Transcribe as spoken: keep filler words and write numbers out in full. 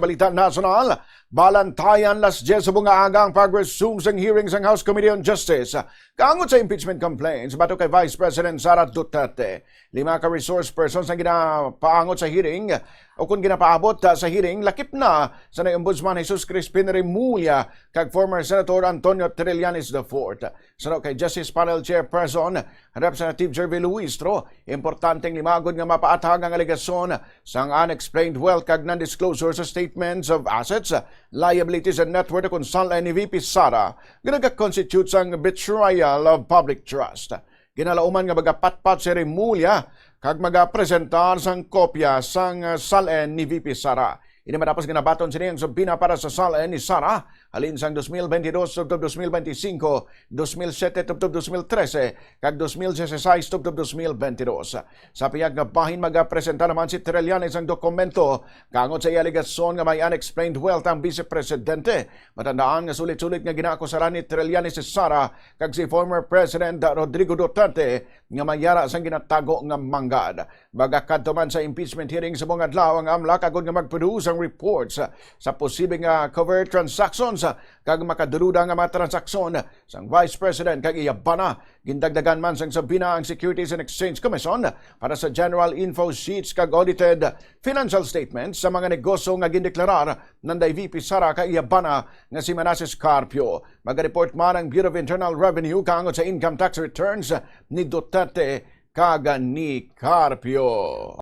Balita nasyonal, balantayan las diez subong nga aga ang pag-resume sang hearing sang House Committee on Justice kaangot sa impeachment complaints batok kay Vice President Sara Duterte. Lima ka resource persons ang ginapaangot sa hearing o kung ginapaabot, ah, sa hearing, lakip na sa ni Ombudsman Jesus Crispin Remulla kag former Senator Antonio Trillanes the fourth. Suno kay Justice Panel Chairperson Representative Jervie Luistro, importanteng limagon nga mapaathag ang alegasyon sang unexplained wealth kag non-disclosure sa statements of assets, liabilities, and net worth kon sal-en ni V P Sara nga nagakonstitute sang betrayal of public trust. Ginalauman nga magapatpat si Remulla kag magapresentar sang kopya sang, ah, sal-en ni V P Sara. Ini matapos ginabaton sini ang subpina para sa sal-en ni Sara halin sang dos mil bentidós tubtob dos mil bentisinko, dos mil siete tubtob dos mil trese, kag dos mil dieciséis tubtob dos mil bentidós. Sa pihak nga bahin, magapresenta naman si Trillanes ang dokumento kaangot sa iya alegasyon nga may unexplained wealth ang Vice Presidente. Matandaan nga sulit-sulit nga ginaakusaran ni Trillanes si Sara kag si former President Rodrigo Duterte nga may yara sang ginatago nga manggad. Magakadto man sa impeachment hearing subong adlaw ang AMLAC agod nga magproduce ang reports sa posible nga covert transactions kag makaduruda nga mga transaksyon sang Vice President kag iya bana. Gindagdagan man sang subpina ang Securities and Exchange Commission para sa general info sheets kag audited financial statements sa mga negosyo nga gindeklarar nanday V P Sara kag iya bana nga si Manases Carpio. Magareport man ang Bureau of Internal Revenue kaangot sa income tax returns ni Duterte kag ni Carpio.